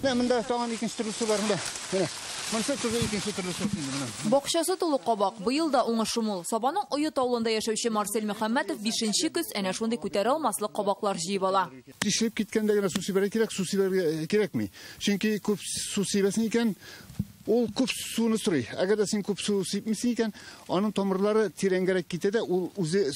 Менә монда тагын икенче төрлесе бар монда. Менә. Монысы төрле икенче төрле сорт инде менә. Бакчасы тулы кабак. Быел да уңышы мул. Сабаның Оет авылында яшәүче Марсель Мөхәммәтов 5нче көз әнә шундый күтәрә алмаслык кабаклар җыеп ала. Тишелеп киткәндә генә су сибәргә кирәк, су сибәргә кирәкми. Чөнки күп су сибәсең икән, ул күп суны сорый. Әгәр дә син күп су сипмисең икән, аның тамырлары тирәнгәрәк китә дә, ул үзе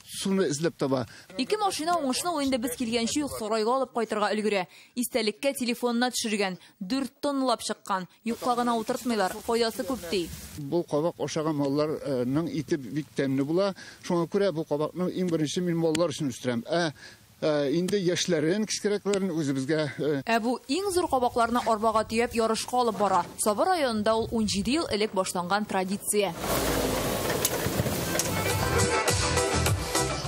суны эзләп таба. Ике машина уңышны ул инде без килгәнче үк сарайга алып кайтырга өлгерә. Истәлеккә телефонына төшергән, 4 тонналап чыккан. Юкка гына утыртмыйлар, файдасы күп ди. Бу кабак ашаган малларның ите бик тәмле була. Шуңа күрә бу кабакны иң беренче мин маллар өчен үстерәм. Инде яшьләрен, кечкенәрәкләрен үзебезгә. Ә бу иң зур кабакларны арбага төяп ярышка алып бара. Саба районында ул 17 ел элек башланган традиция.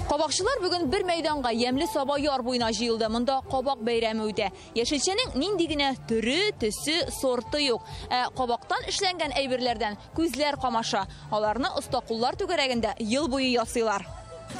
Кабакчылар бүген бер мәйданга, ямьле Саба яр буена җыелды. Монда кабак бәйрәме үтә. Яшелчәнең нинди генә төре, төсе, сорты юк. Ә кабактан эшләнгән әйберләрдән күзләр камаша. Аларны оста куллар түгәрәгендә ел буе ясыйлар.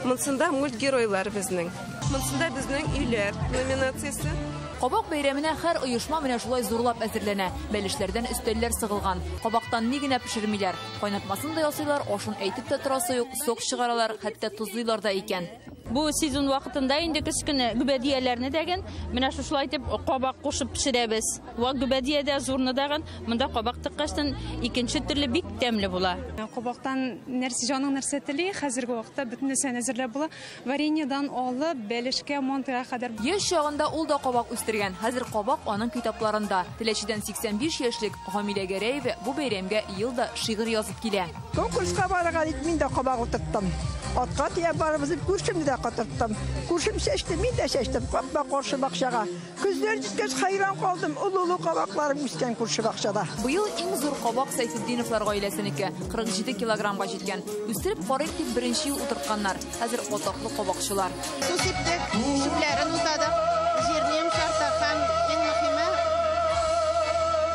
Монсында мультгеройлар безнең. Монсында безнең өйләр номинациясе. Кабак бәйрәменә һәр оешма менә шулай зурлап әзерләнә. Бәлешләрдән өстәлләр сыгылган. Кабактан ни генә пешермиләр. Кайнатмасын да ясыйлар, ашын әйтеп тә торасы юк, сок чыгаралар, хәтта тозлыйлар да икән. Бу сезон вакытында инде көз көне гөбәдияләрне дәген менә шушылай итеп кабак кушып пешерәбез. Вак гөбәдия дә, зурны дагын монда кабак тыккачтан икенче төрле бик тәмле була. Кабактан нәрсә җаның нәрсә тели, хәзерге вакытта бөтен нәрсәне әзерләп була. Вареньедан алып, бәлешкә, мантыга кадәр. Яшь чагында ул да кабак үстергән. Хәзер кабак аның китапларында. Теләчедән 85 яшьлек Гамилә Гәрәева бу бәйрәмгә ел да шигырь язып килә. Конкурска барырга дип мин дә кабак утырттым. Атка төяп барыбыз дип күршемне дә катырттым. Күршем чәчте, мин дә чәчтем. Капма каршы бакчага. Көзләр җиткәч хәйран калдым. Олы-олы кабакларым үскән күрше бакчада. Быел иң зур кабак Сәйфетдиновлар гаиләсенеке. 47 килограммга җиткән. Үстереп карыйк дип беренче ел утыртканнар. Хәзер атаклы кабакчылар. Су сиптек, чүпләрен утадык, җирне йомшарттык һәм иң мөһиме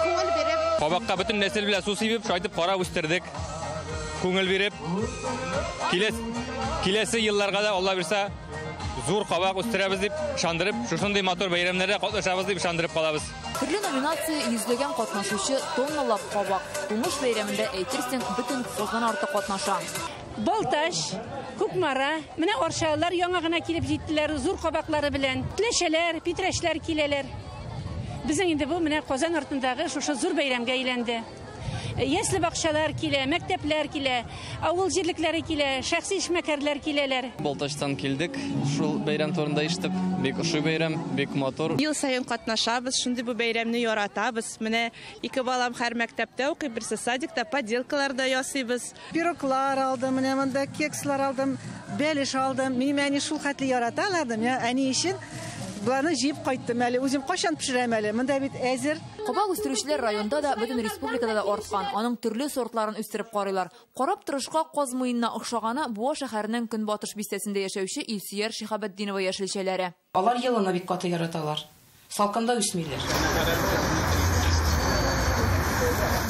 күңел биреп. Кабакка бөтен нәсел белән су сибеп, шайтып карап үстердек. Күңел биреп, киләсе елларга да Алла бирсә, зур кабак үстерәбез дип ышандырып, шушындый матур бәйрәмнәрдә катнашабыз дип ышандырып калабыз. Төрле номинация, йөзләгән катнашучы, тонналап кабак. Уңыш бәйрәмендә әйтерсең бөтен Казан арты катнаша. Балтач, Кукмара, менә арчалар яңа гына килеп җиттеләр зур кабаклары белән. Теләчәләр, Питрәчләр киләләр. Безнең инде бу менә Казан артындагы шушы зур бәйрәмгә әйләнде. Ясле бакчалар килә, мәктәпләр килә, авыл җирлекләре килә, шәхси эшмәкәрләр киләләр. Балтачтан килдек, шул бәйрәм турында ишетеп, бик ошый бәйрәм, бик матур. Ел саен катнашабыз, шундый бу бәйрәмне яратабыз. Менә ике балам һәр мәктәптә укый, берсе садикта, поделкалар да ясыйбыз. Пироглар алдым, менә монда кекслар алдым, бәлеш алдым. Минем әни шул хәтле ярата аларды. Менә әни өчен буларны җыеп кайттым әле. Үзем кайчан пешерәм әле? Монда бит әзер. Кабак үстерүчеләр районда да, бөтен республикада да арткан. Аның төрле сортларын үстереп карыйлар. Карап торышка каз муенына охшаганы Буа шәһәренең көнбатыш бистәсендә яшәүче Илсөяр Шиһабетдинова яшелчәләре. Алар елына бик каты яраталар. Салкында үсмиләр.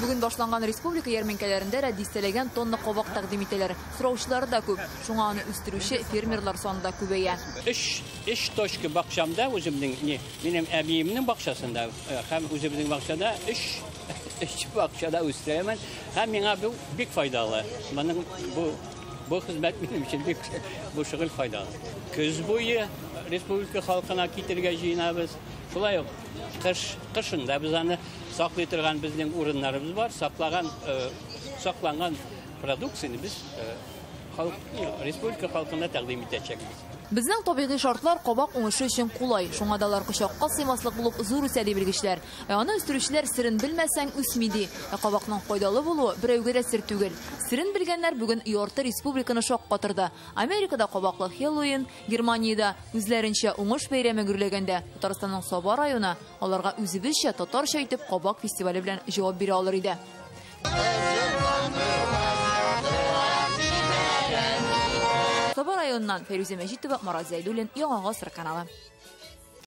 Бүген башланган республика ярминкәләрендә дә дистәләгән тонна кабак тәкъдим итәләр. Сораучылары да күп. Шуңа аны үстерүче фермерлар саны да күбәя. Өч точка бакчамда үземнең, не, минем әбиемнең бакчасында, һәм үзебезнең бакчада өч бакчада үстерәмен. Һәм миңа бу бик файдалы. Моның бу хезмәт минем өчен бик, бу шөгыль файдалы. Көз буе республика халкына китергә җыенабыз. Шулай ук кышында без аны саклый торган безнең урыннарыбыз бар. Сакланган продукцияне без республика халкына тәкъдим итәчәкбез. Безнең табигый шартлар кабак уңышы өчен кулай. Шуңа да алар кочакка сыймаслык булып зур үсә ди белгечләр. Ә аны үстерүчеләр серен белмәсәң үсми ди. Ә кабакның файдалы булуы берәүгә дә сер түгел. Серен белгәннәр бүген ярты республиканы шаккатырды. Америкада кабаклы Хэллоуин, Германиядә үзләренчә уңыш бәйрәме гөрләгәндә, Татарстанның Саба районы аларга үзебезчә татарча итеп кабак фестивале белән җавап бирә алыр иде. Саба районыннан Фәйрүзә Мәҗитова, Марат Зәйдуллин, Яңа Гасыр каналы.